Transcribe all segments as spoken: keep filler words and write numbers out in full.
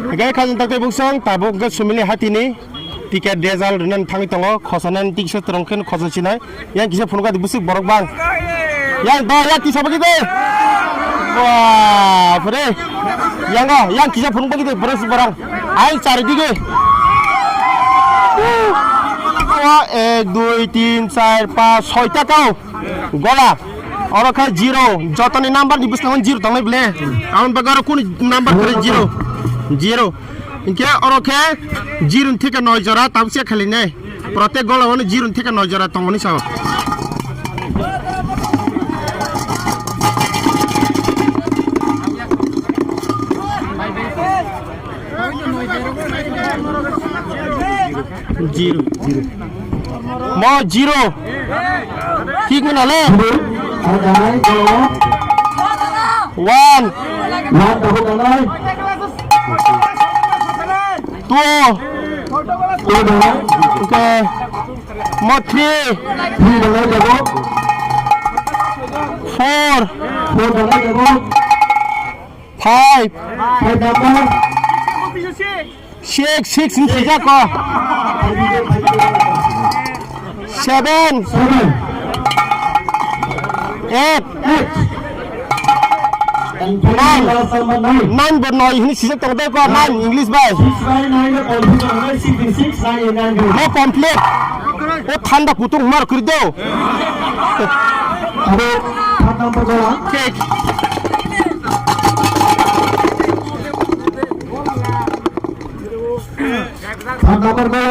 Hingke khajang takte buksong tabuk ke sumili hatini ticket result rwna thangwi tongo, khosanani tiksa twrwng khe khosa sinai. Yang kisa phunukha di bwswk borok bang. Yang do, yang kisa bagi de. Wah, phure. Yang do, yang kisa phunuk bagi de, phure si borang. Ai chari dige. Wah, ek, dui, tin, char, panch, soi ta kau. Gola. Oro khe zero. Jotoni number ni bwskango zero tongnai bile. Amon bagwi oro kunu number kore zero. Zero. Hinkhe oro khe zero ni theke noi jora tabuk se khali nai. Protek gola wano zero ni theke noi jora tongo ni sao. Zero, zero. Mo zero. Thik wngna le. One. One tabuk dalai. Two. Two dalai. Okay. Mo three. Three dalai tabuk. Four. Four dalai tabuk. Five. Five number. Six, six ni sijak ko. Seven. Seven. Eight. Eight. And finally, nine. Last number nine. Nine bo noi hini sijak tong dai ko, nine English bai. Six by nine, confusion, nine six six nine eight nine. No complete. O thanda kutung mar kuri do. Abo third number ko. Six. Third number ko.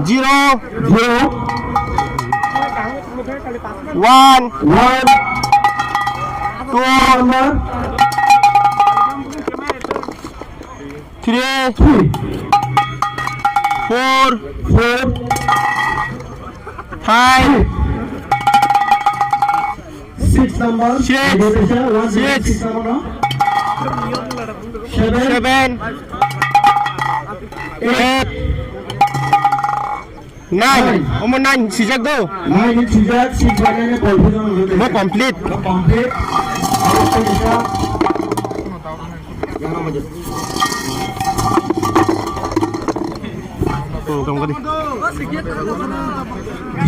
Zero. Zero. One. One. Two. Number. Three. Three. Four. Four. Five. Six number. Six. Six. Six number, no? Seven. Seven. Eight. Eight. Nine. Nine. Omo nine sijak do. Nine sijak, six by nine confusion. Mo complete. Mo complete. Hmm, tong kadi.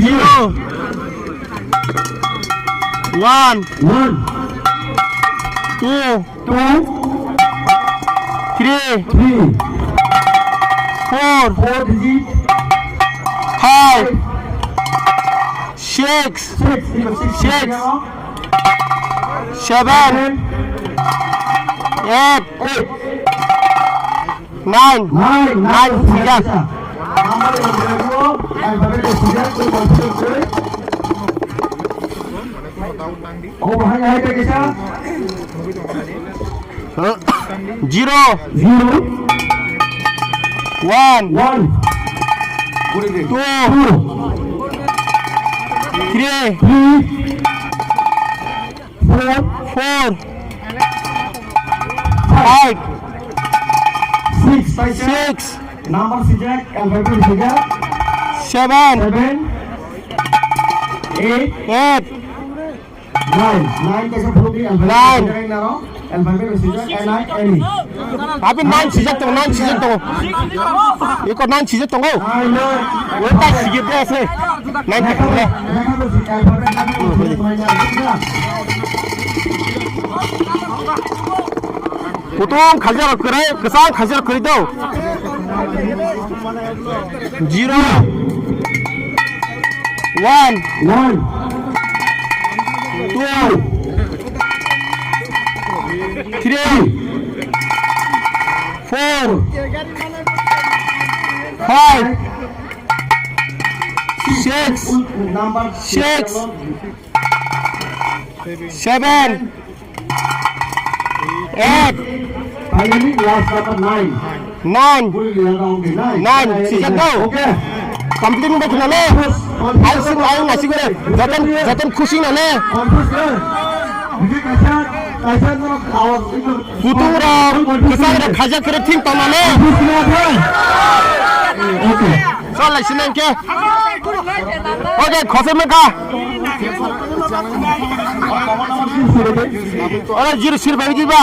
Zero. One. One. Two. Two. Three. Three. Four. Four digit. Five. Six. Six. Six. Seven. Eight. Eight. Nine. Nine. Nine. Sijak. Number yang kedua, alphabet sijak, tu alphabet. Oh, bahaya, hai, tak kisah. Zero. Zero. One. One. Two. Two. Three. Three. Four. Four. Five. Six. Six. Number sijak, alphabet sijak. Seven. Seven. Eight. Eight. Nine. Nine kaisa phunukdi, alphabet sijak, naro. Alphabet sijak, N I N E. Abi nine sijak tongo, nine sijak tongo. Iko nine sijak tongo. Nine, nine. Weta sijak de ase. Nine sijak tongo. Kutung khajar kwrwi, kwchang khajar kwrwi do. Zero. One. One. Two. Three. Four. Five. Six. Six. Seven. Eight. Finally, last number nine. Nine. Nine. Nine. Sijak daw. Okay. Complete mo khna le. Ai sing ai nasi gore. Jatan jatan khusi na le. Kutung rok, kwchang rok khaja kre thing tong na le. Okay. Chol lai sinang ke. Okay, khosem ka. Ora zero sir bai di ba.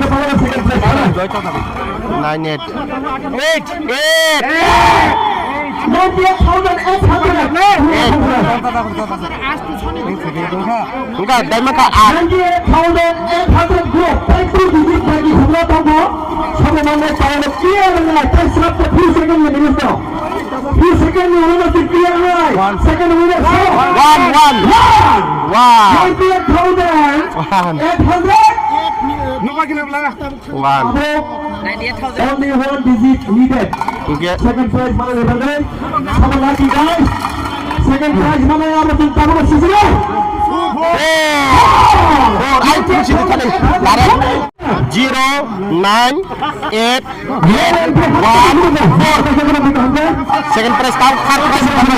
Nine eight. Eight. Eight. Ninety-eight thousand eight hundred. Enggak, dai maka ah. Ninety-eight thousand eight hundred go. Thank you, Didi, thank you, Subra Tongo. Sama mana tayo kaya na, tayo srap ko few second ni minutes to. Few second ni minutes to clear na. Second minute. One, one. One. One. Ninety-eight thousand eight hundred. One. Only one digit needed. Okay. Second prize mana level dai. Sama lagi guys. Second prize mana yang betul tamu sisi. Four. Four. Ai, tu sini tadi. Direct. Zero nine eight one four. Second prize tahu, third prize tahu.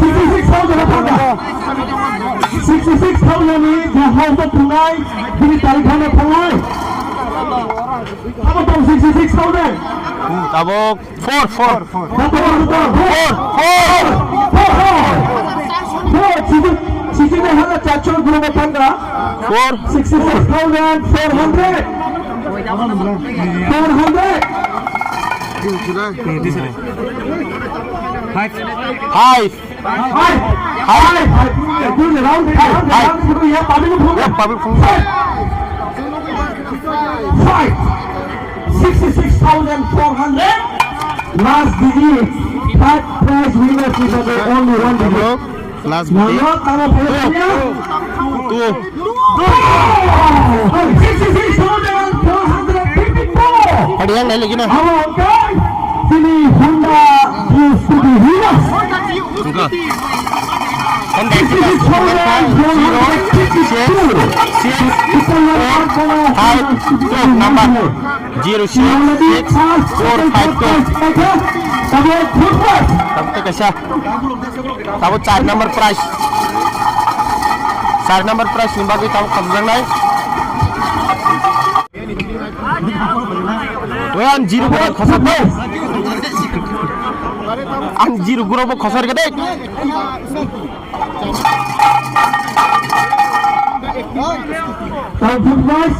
Sixty six thousand thangkha. Sixty six thousand ni je house o thungnai, bini tarikh hano thangwi. Abo tong sixty six thousand. Tabuk four, four. Four, four. Four, four. Four, four. Four, sixty, sixty nine thousand four hundred thangkha. Four. Sixty six thousand four hundred. Four hundred. Five. Five. Five. Five. Five. Five. Five. Five. Five. Five. Sixty six thousand four hundred. Last digit. Third prize winner is only one digit. Last digit. Number, tamo phone niya. Two. Two. Sixty six thousand four hundred fifty four. Padiyang nai lagi na. Abo hwnkhe chini Honda G S T V Hilux. Sixty six thousand four hundred fifty two. Six, six, four, five, two number. Zero six six four five two. Tabuk kaisa. Tabuk char number prize. Char number prize ni bagwi tabuk khobjaknai. Oi, ang zero guro khosar dai. Ang zero guro bo khosar gede. Tang food price.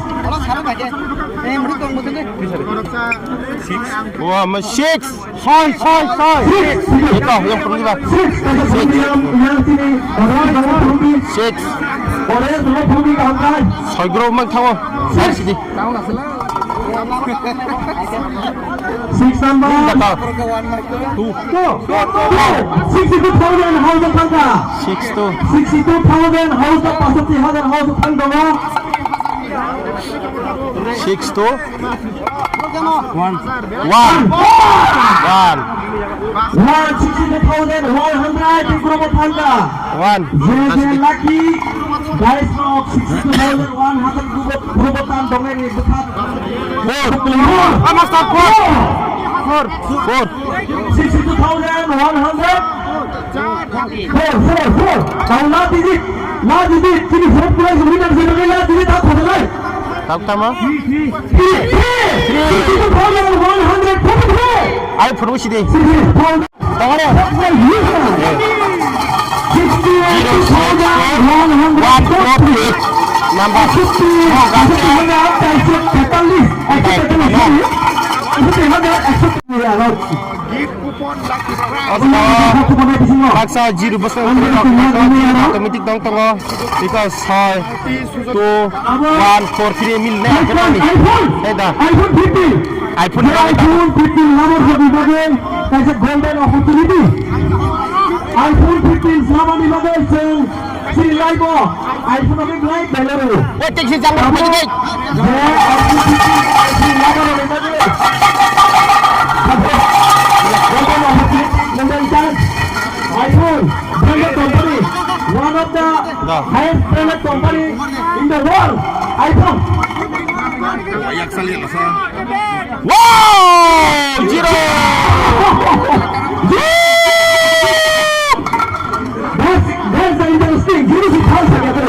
Wah, ma six. Soi, soi, soi. Six. Ito, yang perlu ba? Six. Six. Six. Soi guro mang thawo. Six. Six. Six number. Two. Two. Two. Two. Sixty-two thousand house of thangkha. Six two. Sixty-two thousand house of pasati hazar house of thang dongo. Six two. One. One. One. One sixty-two thousand one hundred, Guru Thanda. One. J J Lucky, guys, no, sixty-two thousand one hundred, Guru, Guru Tan Dongeni, Bukhat. Four. Four. Ah, master, four. Four. Four. Sixty-two thousand one hundred. Four, four, four. Tao na didi, na didi, tini fourth prize winner se na didi, ta khobonai. Tao tama? Three, three. Sixty-two thousand one hundred forty-three. Ai, photo sidi. Sixty-two thousand one hundred forty-three. Zero six four one four three. Number. Fifty, fifty, hundred, fifty, fifty, hundred, fifty, hundred. Baksa zero bwskango automatic dong tongo, because soi, two, one, four, three mil ne. Hey da. iPhone fifteen. iPhone. iPhone fifteen lover rokni bagwi kaisa golden opportunity. iPhone fifteen lover ni bagwi chwng Chini live o iPhone ni live belai rw. Wait, take this down, wait, wait. iPhone branded company, one of the highest branded company in the world. iPhone. Wow! Zero! That's, that's the interesting. Zero si thal sa kya kare?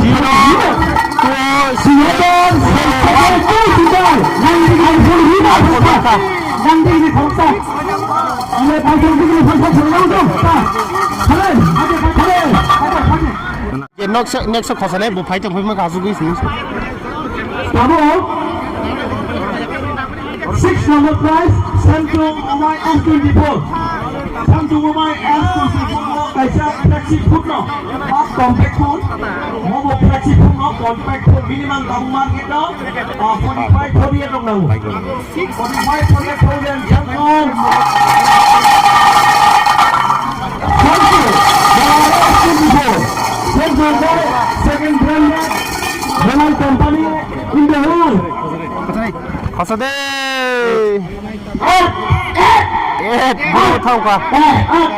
zero to seven. Next, next khosa nai bo phai tong phai ma kasugwi sini. Tabuk six number prize, Samsung Umai S twenty-four. Samsung Umai S twenty-four no kaisa flagship phone no. Compact phone, mobo flagship phone no, compact phone, minimum dabu market no, ah, forty-five, forty-eight rok nango. Forty-five, forty-eight thousand, Samsung. Samsung, Samsung, second brand, Renault company in the world. Khosa de. Eight, eight. Eight, bro, thau ka. Eight, eight.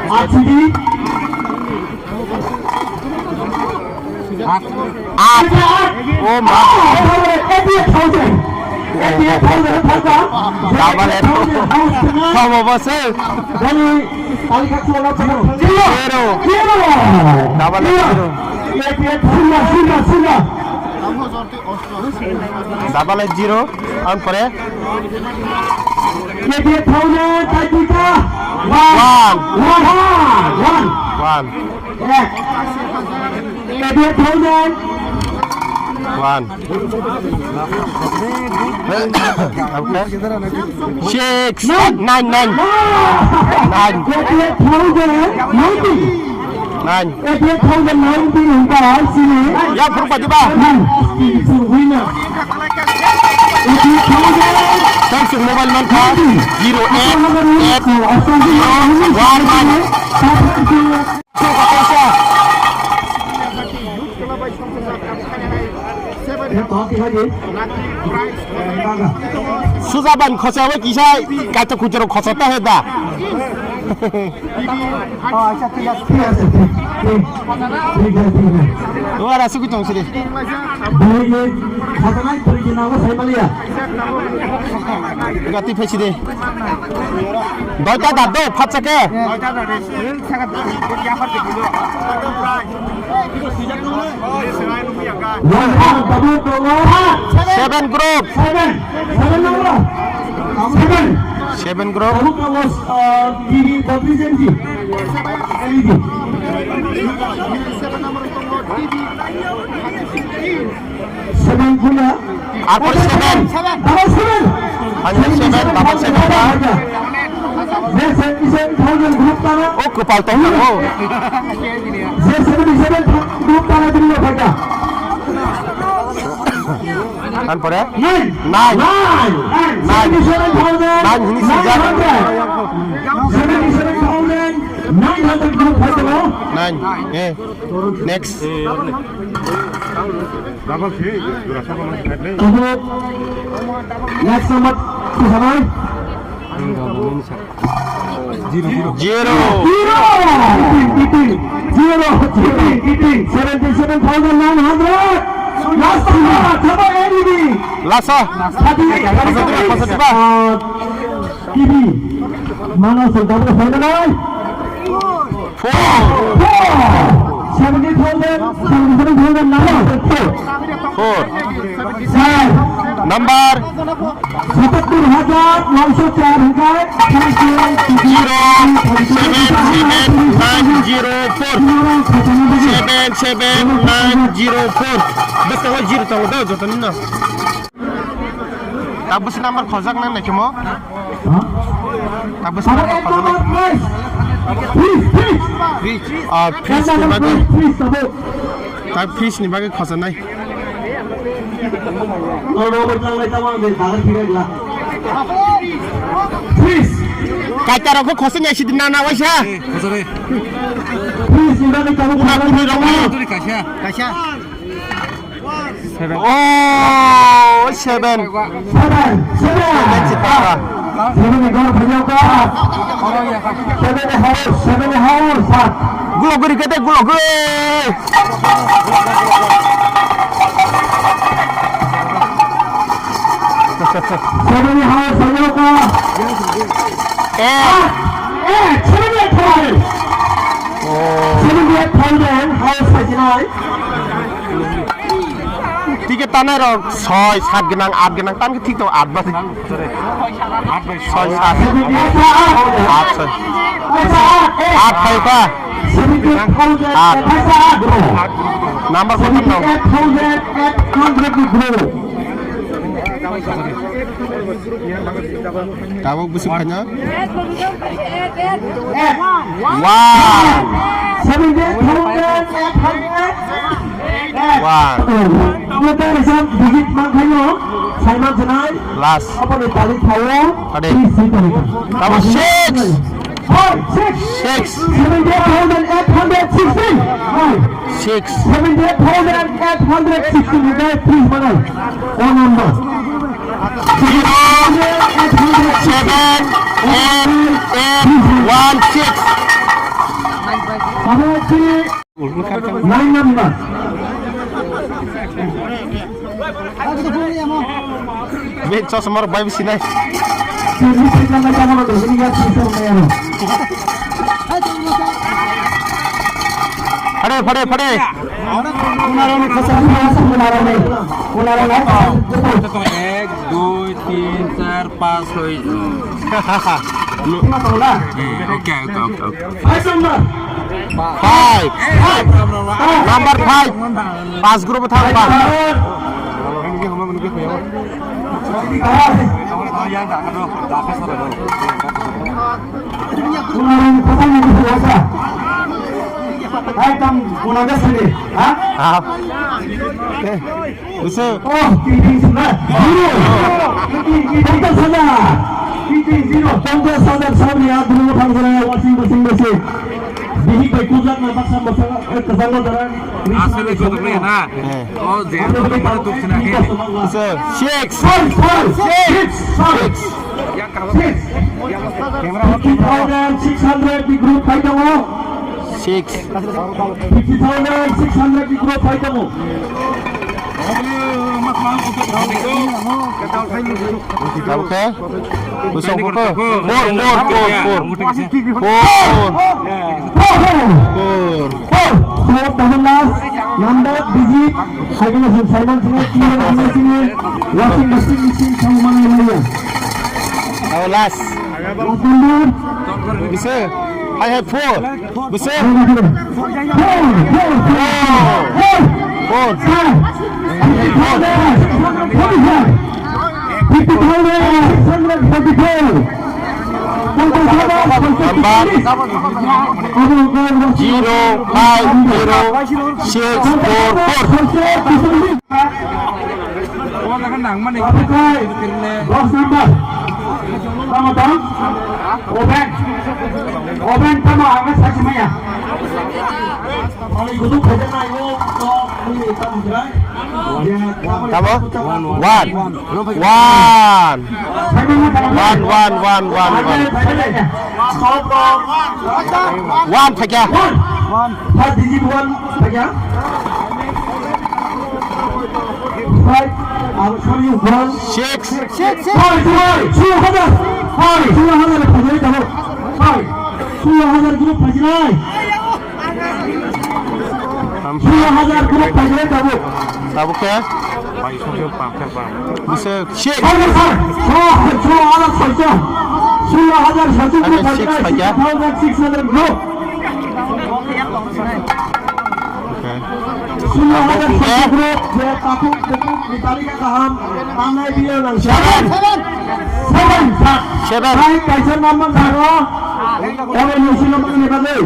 R G B. Eight. Oh, ma. Eighty-eight thousand. Eighty-eight thousand. Double eight. Thau, ma, boss. Zero. Zero. Double eight zero. Eighty-eight thousand. Double eight zero, ang pore. Eighty-eight thousand, tai duita. One. One. One. One. One. Ek. Eighty-eight thousand. One. Okay. Six. Nine, nine. Nine. Eighty-eight thousand, ninety. Nine. Eighty-eight thousand ninety hwnka sini. Ya, phuruk pati ba? Nine. Is the winner. Eighty-eight thousand. Thanks to mobile man kha. Zero eight eight zero one one. Sujaban khosa bai kisa kaita kuchoro khosa ta heda. Oh, acha, thik ase, thik ase, thik, thik ase, thik ase. Ora sugwi tong sidi. Bhai, ye khotnai twi jina go sai maliya. Gati phaisi de. Doita da do, phatsa ke. One, one, double, double, one. Seven group. Seven. Seven number. Seven. Seven group. Tabuk kawas, uh, T V baptize M G. L E D. Seven guna. Apor seven. Double seven. Hanya seven, double seven. Seven thousand group tara. Oh, kepal tong tong, oh. Seven seven group tara dulu pada. An pore? Nine. Nine. Nine. Nine. Seventy-seven thousand nine hundred. Nine hini sijak. Seventy-seven thousand nine hundred group hoito. Nine. Eh. Next. Next number. Zero. Zero. Zero. Zero. Seventy-seven thousand nine hundred. Last number. Last. Positive, positive. T V. Mana sengkang mana? Four. Four. Seventy thousand, seventy-seven thousand nine hundred four. Four. Sir. Number. Satattur hajar noisho char hwnkhai. Zero seven seven nine zero four. Seven nine zero four. Bwskango zero tongo do, jotoni no. Tabuk se number khojak nang naikhe mo. Tabuk se number khojak nang. Please, please. Ah, please, please, please, tabuk. Tak fridge ni bagwi khojanai. Fridge. Kaita rok kho khosa nyai sidi na na waisa. Fridge ni bagwi tabuk. Una kuni rok ni. Kaisa. Kaisa. Oh, seven. Seven, seven. Seven si tara. Seven ni gor phaiyo ka. Seven ni house, seven ni house, sat. Gulo guri kete gulo guri. Seven ni house phaiyo ka. Eh. Eh, seven ni house. Oh. Seven ni house phaiyo. Ticket tanai rok soi, sat gwnang, at gwnang, tan khe thik tongo, at ba. Soi, sat. At, soi. At, phai pa. At. Number kotor no? Tabuk bwswk khaina? Wow! Seventy-eight thousand eight hundred. Wow! Amo tei kaisa digit mankhaino, saiman sanai. Last. Aboni tali thaio. Ade. Tris si tali. Tabuk six. Five, six. Six. Seventy-eight thousand eight hundred sixteen. Five. Six. Seventy-eight thousand eight hundred sixteen. Hwnkhe tris manai. O number. Zero seven eight eight one six. Nine number. Be chosma rok bai bisi nai. Phade, phade, phade. Ek, dui, tin, char, pas, soi. Eh, okay, okay, okay, okay. Five number. Five. Five. Number five. Pas group thang pas. Ekdom guna de sini, ha? Ah. Eh. Bisa. Oh, kiting sila. Zero. Kiting, kiting. Ponchash hajar. Kiting zero. Ponchash hajar samni a dulu thangsa washing machine machine. Bihik bai kujak na baksa baksa, eh, kesana jalan. Asli kujak ni na. Eh. Oh, zero. Mana tu sini. Bisa. Six. Five, five, six, five. Six. Six. Fifty thousand six hundred di group pai tongo. Six. Fifty thousand six hundred di group pai tongo. Okay. Four, four, four, four. Four. Four. Four. Four. Number digit. Hai kena Simon sini, Simon sini. Washing machine, machine, kamu mana yang lain? Oh, last. Bisa. I have four. Bisa. Four. Four. Four. Zero five zero six four four. Obo khe nangmani. Obo khe dosha number. Tamo tong? Oben. Oben tamo ang sakhi maya. Ani gudu khajana yo to mui tamo jai. Tamo? One. One. One, one, one, one, one. One phaikha. One. One. First digit one phaikha. Five, ang sorry, one. Six. Six, six. Five, five, two hundred. Five, two hundred, phaikha, tamo. Five, two hundred group phaikha. Sulo hajar group phaikha tabuk. Tabuk khe? Bisa six. Sulo hajar soicho. Sulo hajar soicho group phaikha. Six thousand six hundred group. Okay. Sullo hajar sotro group, je takhuk bukhuk ni tarika kaham, tangnai biya nang seven. Seven, sir. Seven. Hai kaisa number tharo, ore ni sullo mangni bagwi.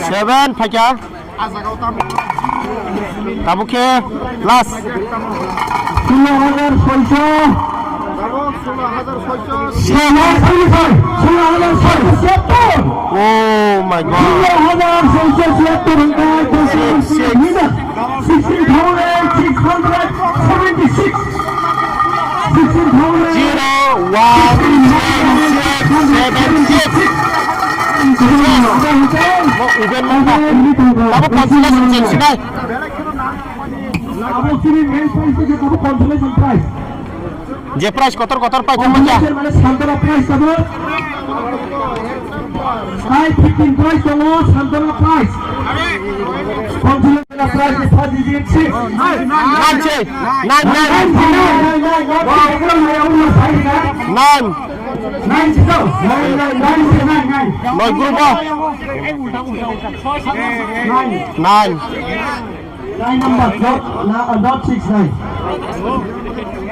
Seven, phaikha. Tabuk khe last. Sullo hajar soiso. Sullo hajar soiso. Sullo hajar soiso. Oh my God. Sullo hajar soiso siyattor hwnkhe sixteen thousand six hundred seventy six. Sixteen thousand. Zero one six seven six. Mo uben mo. Tabuk consolation chensi nai. Abo sini main prize ke abo consolation prize. Je prize kotor kotor pai tong manja. Consolation mane Santana prize abo. Five fifteen prize tongo Santana prize. Consolation prize is five digit six. Nine se. Nine, nine. Nine. Nine. Nine. Nine. Nine. Nine. Nine. Nine. Nine. Nine number, dot, na, uh, dot six nine.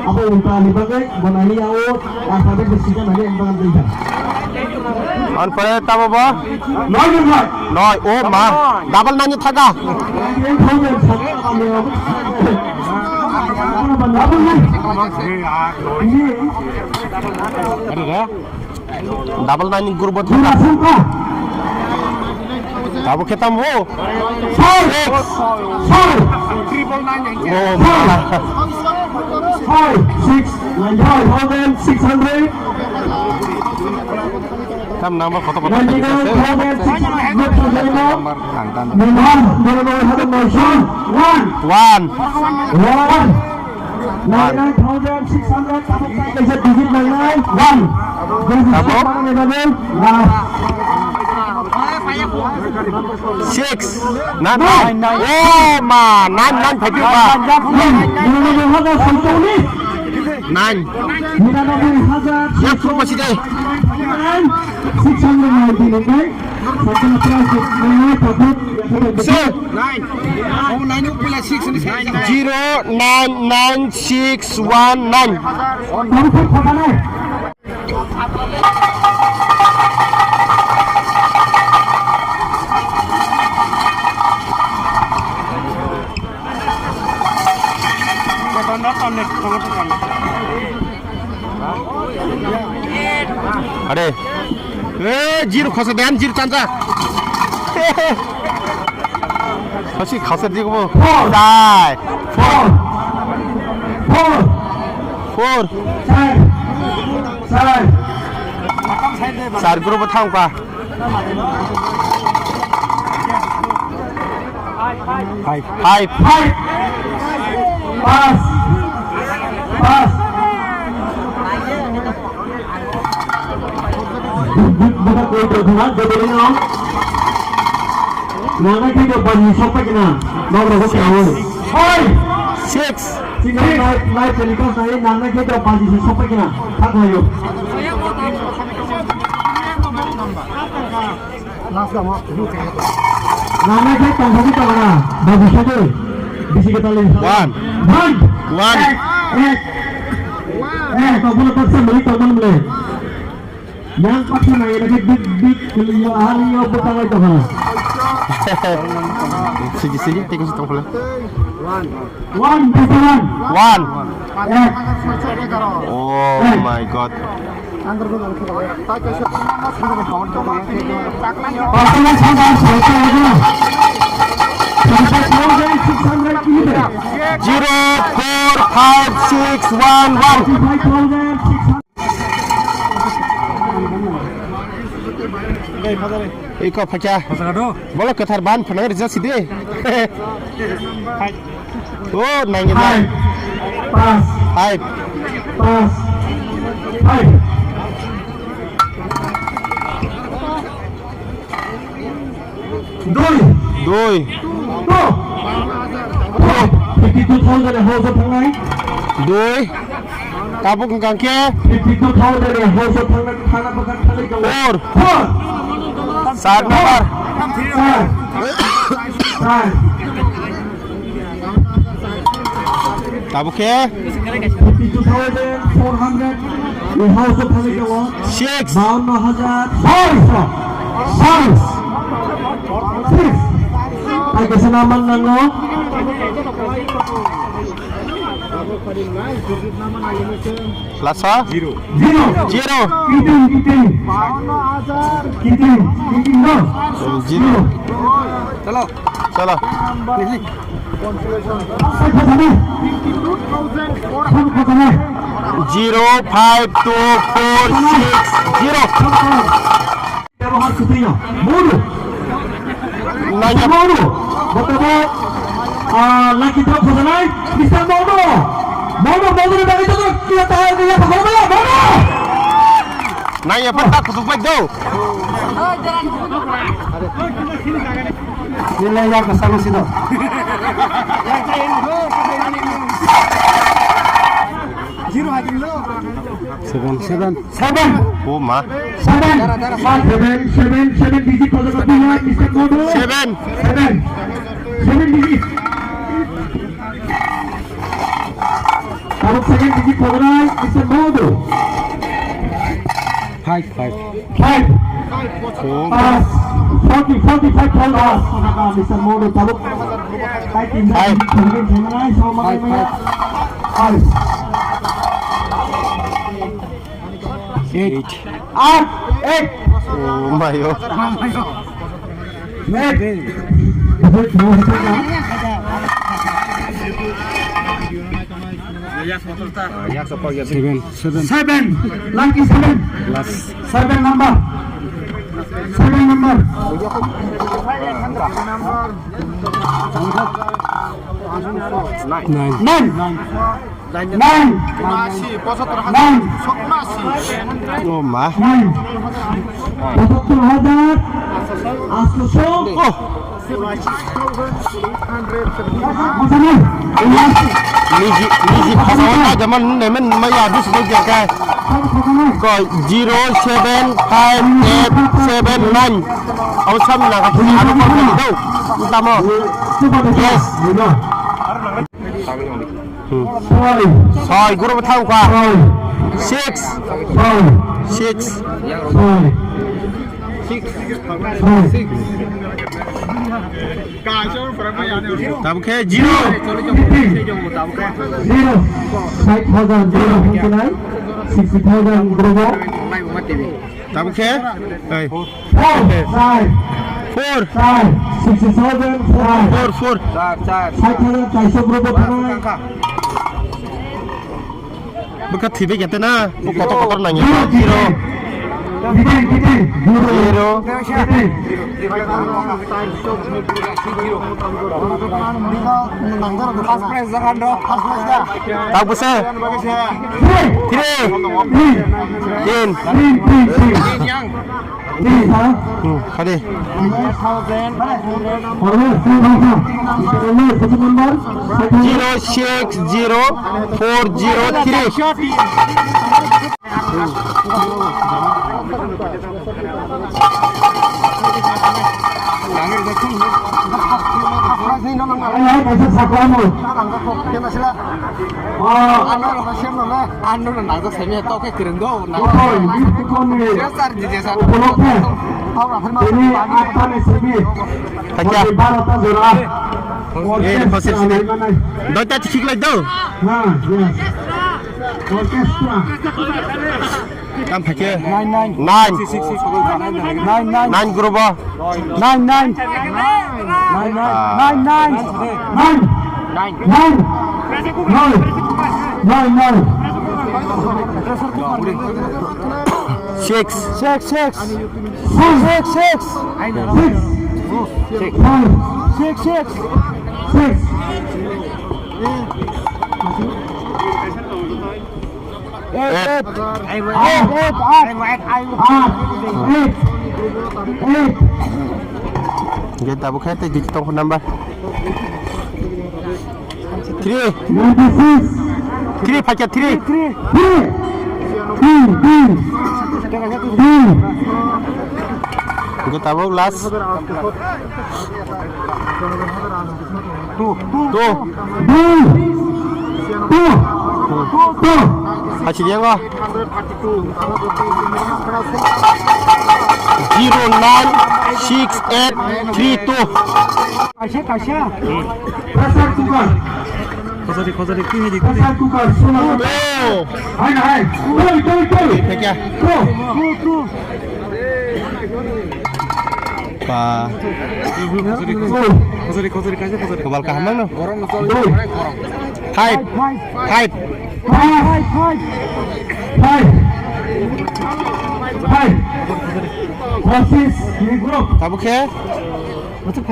Abo ulta ni bagwi, bo nani ya o, alphabet ni sida nani ang bagan twi thang. On pore tabo bo? Nine number. Noi, o ma. Double nine thaga. Nine thousand, double nine. Ini. Double nine group bo thangkha. Abo khe tamo? Four. Six. Four. Triple nine. Oh, four. Four. Six. Nine thousand six hundred. Tam number koto koto. Nine thousand six hundred. Number. Number. One. One. One. Nine thousand six hundred, tabuk kaisa digit nine nine one. Tabuk? Six. Nine nine. Oh ma, nine nine phaikha ba. Nine. Niranoboi hajar. Yak phung masi dai. Six hundred ninety-nine. Sir, nine. Oh, nine, oh, pila six ni sir. Zero nine nine six one nine. Are. Eh, zero khosa dan, zero chansa. Khosi khosa di ko. Four. Dai. Four. Four. Four. Sir. Sir. Sir group thang pa. Five. Five. Five. Pass. Pass. Budak koi to dua, dua beri no. Nana khe to bani sokpa kina. Nokra ko kya ho? Five. Six. Single live, live telecast hai, nana khe to bani sokpa kina. Thak layo. Nana khe tongthokgwi tongna, babu sadi, bisi kwtal ni. One. One. One. Ek, ek. Ek, tongmani baksa muli tongmani muli. Yang baksa nai lagi big, big, keliyo, ahli yo, bwtang lai tongha. Sigi, sigi, tengah situ boleh. One, two, one. One. Ek. Oh my God. Zero four five six one one. Iko phaikha. Bolo kwthar ban phano rijak sidi. Oh, nangya. Five. Pass. Five. Pass. Five. Dui. Dui. Two. Two. Fifty-two thousand house of Thangnai. Dui. Tabuk wngkha khe. Fifty-two thousand house of Thangnai, Thana Bagan Thani Kawa. Four. Four. Sir number. Sir. Sir. Tabuk khe fifty-two thousand four hundred. Ni house o thangwi tongo six. Bawanno hajar six. Six. Hai kaisa number nango. Lasa? Zero. Zero. Zero. Kiting, kiting. Kiting, kiting, no. Zero. Chalo. Chalo. Zero five two four six zero. Byabohar kwtwino. Modu. Nanya. Modu. Botobo, ah, lucky draw khojanai. Mister Modu. Modu, Modu ni bagwi joto kila tahai ni yapha khojanai. Modu. Nanya, pata kutuk bai do. Nilai ya kasano sido. Zero hai. Seven. Seven. Seven. Oh, ma. Seven. Seven, seven, seven digit pojok tu ya, Mister Modu. Seven. Seven. Seven digit. Tabuk seven digit pojok, Mister Modu. Five, five. Five. Oh. Pass. Forty, forty-five pojok. Mister Modu, tabuk. Five. Five. Five. Eight. Eight. Eight. Oh my God. Eight. Seven. Seven. Seven. Lucky seven. Last. Seven number. Seven number. Nine. Nine. Nine. Nine. Oh, ma. Nine. Pochattor hajar atsho. Oh. Niji, niji phasao na jaman nemen maya dis bo jaka. Ko zero seven five eight seven nine. Au sam na ka phuli anu ko do. Tamo. Yes. Hmm. Soi, guru bwthang kha. Six. Six. Six. Tabuk khe zero. Zero. Sait hajar zero hwnkhwnai. Sixty thousand guru. Tabuk khe? Ei. Four, five. Four. Five. Sixty thousand four hundred. Four, four. Sait hajar chairso group o thangnai. Bwkha thwibai khe tena. Bo kotor kotor nangya. Zero. Zero. Kiting, kiting. Zero. Zero. Kiting. First prize jagan do. First prize da. Tabuk se. Three. Three. Three. Tin. Three, three, three. Three, ha? Hmm, hadi. Zero six zero four zero three. Ano rok semi to khe kwrwng do. Sir, sir. Tini atta ni simi. Acha. Barota jora. Eh, orchestra phoset sini. Laimani. Doita chikik lai do. Ha, yes. Orchestra. Tam thake. Nine, nine. Nine. Nine, nine. Nine group o. Nine, nine. Nine, nine. Ah. Nine, nine. Nine. Nine. Nine. Nine. Nine, nine. Six. Six, six. Six, six. Six. Six. Six, six. Six. Eight, eight. Eight, eight, eight. Eight. Eight. Hingke tabuk khe tei dui tong phone number. Three. Three, phaikya three. Three. Three. Three. Three. Hingke tabuk last. Two. Two. Two. Hachik yango. Zero nine six eight three two. Kaisa, kaisa. Pressure cooker. Khosari, khosari, kini di, kini. Pressure cooker, solar. Oh. Hai, hai. Tui, tui, tui. Tui, tui. Ba. Khosari, khosari, kaisa khosari. Kobal kaham nang no? Five. Five. Five. Five. Five. Five. Versus ni group. Tabuk khe? Two. Two. Two. Two.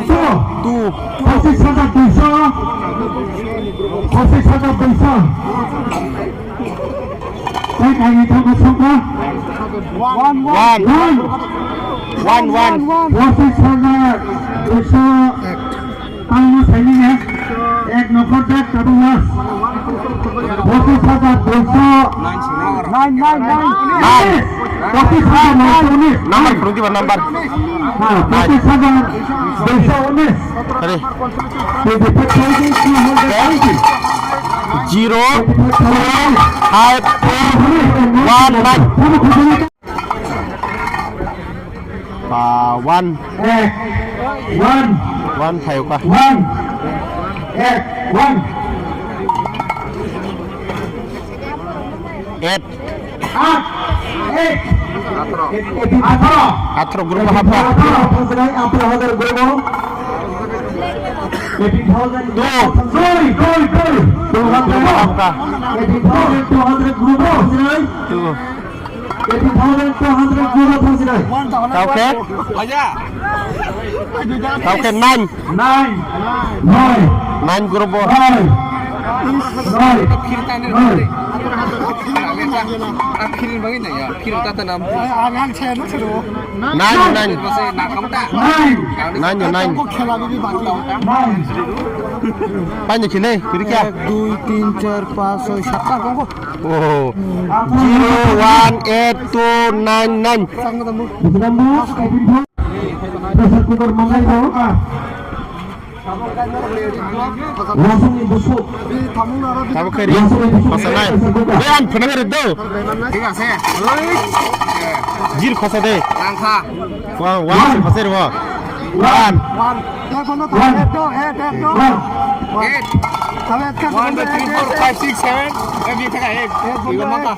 Two. Two. Two. Two. Tei kaini thangma songkha? One. One. One. One, one. Pochishajar duiso tangma saini ya. Ek number deck, double last. Pochishajar duiso. Nine, nine, nine. Nine. Pochishajar duiso unis. Number, phone diba number. Ha, pochishajar duiso unis. Are. Zero, two, five, four, one, nine. Ba, one. Ek, one. One phaiyokha. One. Ek, one. Eight. Aat, ek. Atharo. Atharo group hapkha. Atharo, phansinai, atharo hajar group. Eighteen thousand. Two. Sorry, sorry, sorry. Two hundred. Hapkha. Eighteen thousand two hundred group. Two. Eighteen thousand two hundred group, phansinai. Okay. Okay, nine. Nine. Nine. Nine group bo. Nine. Nine. Nine. Nine, nine. Nine. Nine, nine. Nine. Paine kine, kiri kya? Ek, dui, tin, char, panch, choi, sat, aat, nong ko. Oh. Zero, one, eight, two, nine, nine. Pressure cooker mangai bo. Wasung ni busuk. Tabuk khe ri. Wasung ni busuk. Khasa nai. Be ang phunang ri do. Thik ase. Zero khasa de. Langkha. Wa, wa, khasa ri wa. One. One. One. One. One, two, three, four, five, six, seven. Eh, bhi thaka ek. Ek bhi thaka ek.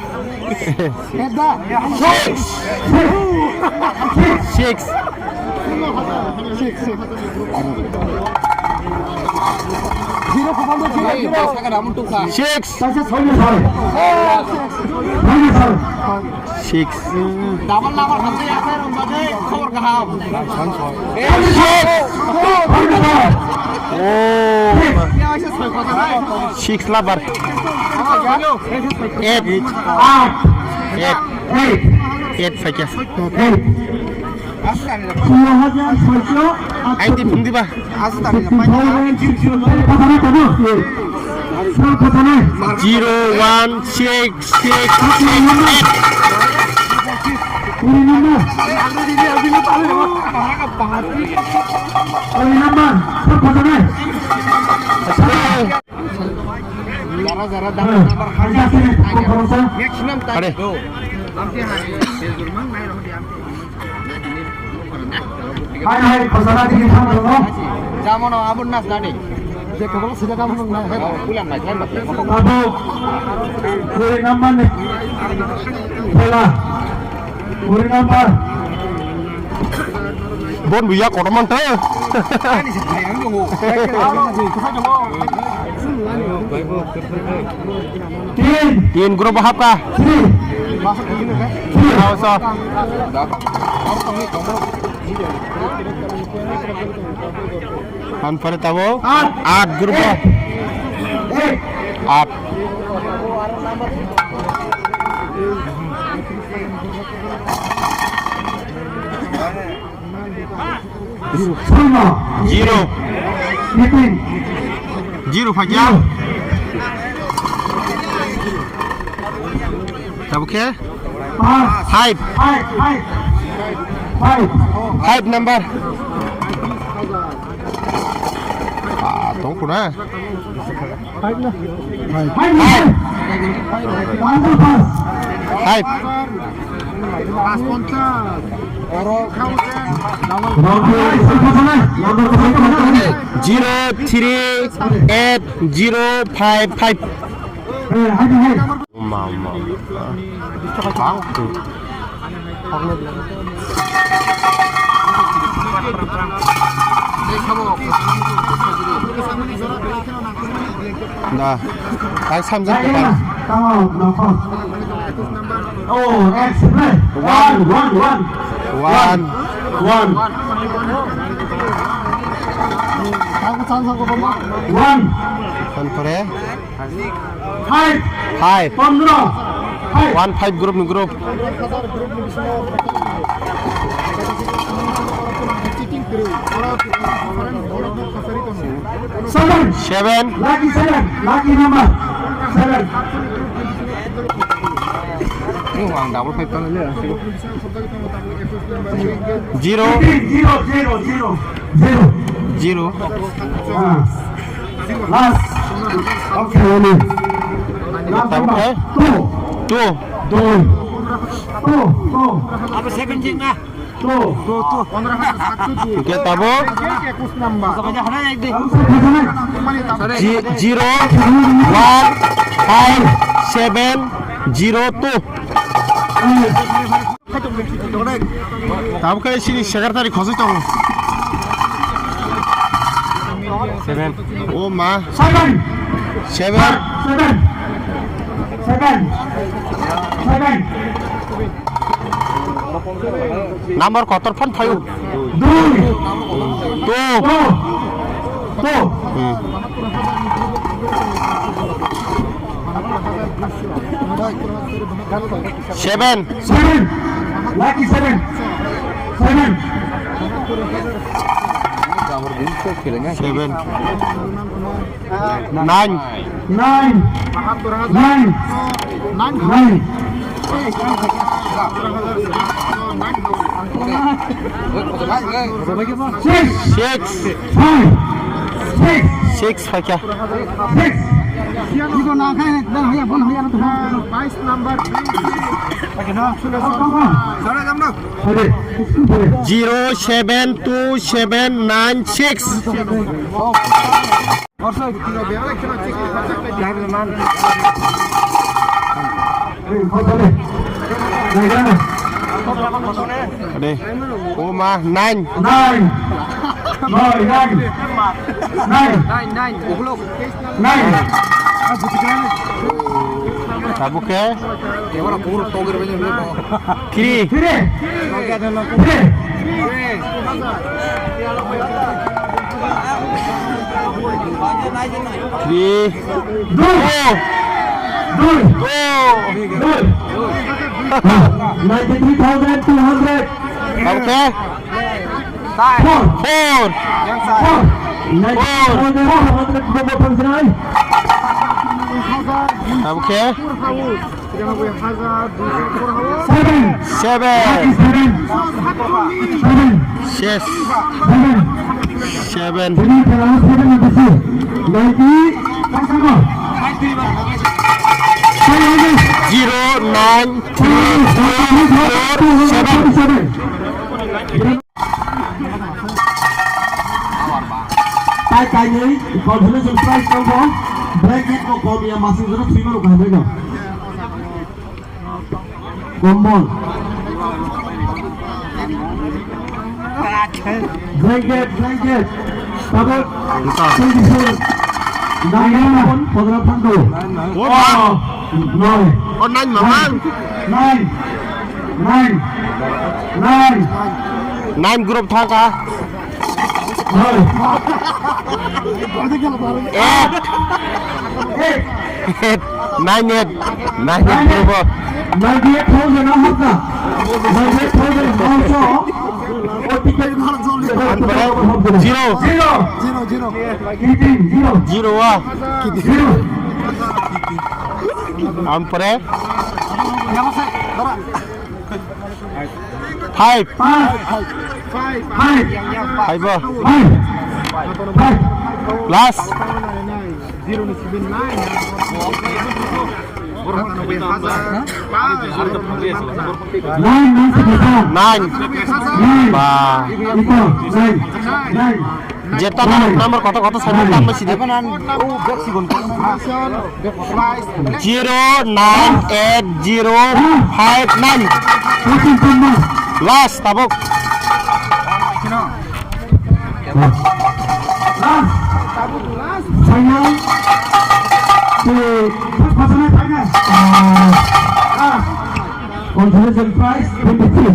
Six. Six. Six. Six. Six. Double number hamsi ya, sir, hamsi khobor kaham. Six. Oh. Six lover. Eight. Eight. Eight. Eight phaikha. Eight. Duihajar soicho. Aiti phung diba. Zero one six six six eight. Maximum Are. Hai, hai, khosana digi thang tongo. Jamono abun nas nani. Je khobor sida kamu nang na. Pulang nai, pulang nai. Abo, kuri number ni. Khela. Kuri number. Bon buya kotorman ta. Tin. Tin group hapkha. Three. Three. Aoso. Han pare tabo. Aat. Aat group. Eight. Eight. Aat. Zero. Zero. Zero phaikha. Tabuk khe? Five. Five. Five. Five. Five number. Ah, Tong kuna? Five. Zero three eight zero five five. Ma, ma. Da. Ai, samjak ko. Oh, next play. One, one, one. One. One. One. One pore. Five. Five. Pondro. Five. One five group ni group. Seven. Seven. Lucky seven. Lucky number. Seven. Ang double five tong le. Zero. Zero, zero, zero, zero. Zero. Ah. Last. Okay, Tamo number khe? Two. Two. Two. Two, two. Abo seventeen na? Two. Two, two. Hingke tamo? Tamo sa khajana. Zi-, zero, one, five, seven, zero, two. Tamo khe chini secretary khosoi tongo. Seven. O ma. Seven. Seven. Seven. Seven. Seven. Number kotor phan phaio? Dui. Two. Two. Two. Hmm. Seven. Seven. Lucky seven. Seven. Seven. Nine. Nine. Nine. Nine. Six. Six. Five. Six. Six phaikha. Six. Bais number. Zero seven two seven nine six. Ade. O ma, nine. Nine. Nine, nine. Nine. Nine, nine. Nine. Tabuk khe? Three. Three. Three. Three. Dui. Dui. Dui. Ninety-three thousand two hundred. Okay. Four. Four. Four. Ninety-three thousand four hundred. Okay. Seven. Seven. Seven. Seven. Yes. Seven. Seven. Seven. Zero nine three four four seven. Tai kainwi consolation prize tongo. Blanket bo kom ya, masing jora thwima rok hambai no. Kombol. Blanket, blanket. Tabuk twenty-four. Nine, pondro phan do. O, nine. O, nine, mama. Nine. Nine. Nine. Nine group thangkha. Nine. Eight. Eight. Eight. Nine eight. Nine eight group. Ninety-eight thousand ang hapna. Ninety-eight thousand ang hapna. Zero. Zero. Zero, zero. Zero, ah. Zero. Ampere. Five. Five. Five. Five. Five. Five. Last. Nine, nine, six, nine. Nine. Ba. Ito, nine. Nine. Jeta number koto koto sabo tambo sidi. Zero nine eight zero five nine. Last tabuk. Last. Final. Final. Consolation prize twenty-three.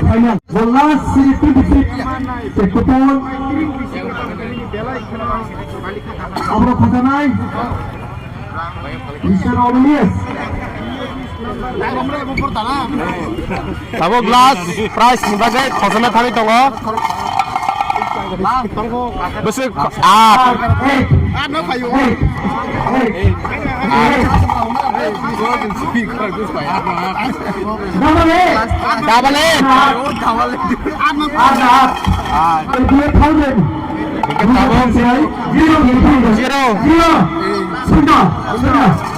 Final. The last series twenty-three. The coupon. Abro khajana. Mister Oblivious. Tabuk last prize ni bagwi khojana thangwi tongo. Bwswk art. Double eight. Double eight. Zero. Zero. Zero. Zero. Zero,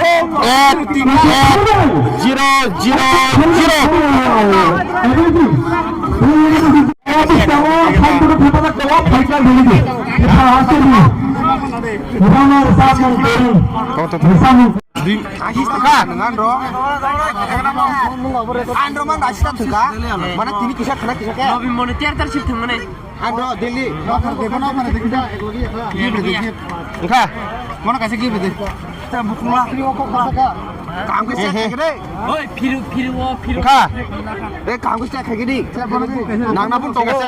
eight, eight, zero, zero, zero. Andro man asita thwngkha. Mana tini kisa khana kisa khe. November ni ter tar sip thwngmani. Andro Delhi. Wngkha. Mana kaisa gift de. Kaham khe check khaikhe de. Oi, phiru, phiru, o, phiru. Wngkha. Eh, kaham khe check khaikhe de. Nangna phone tongo.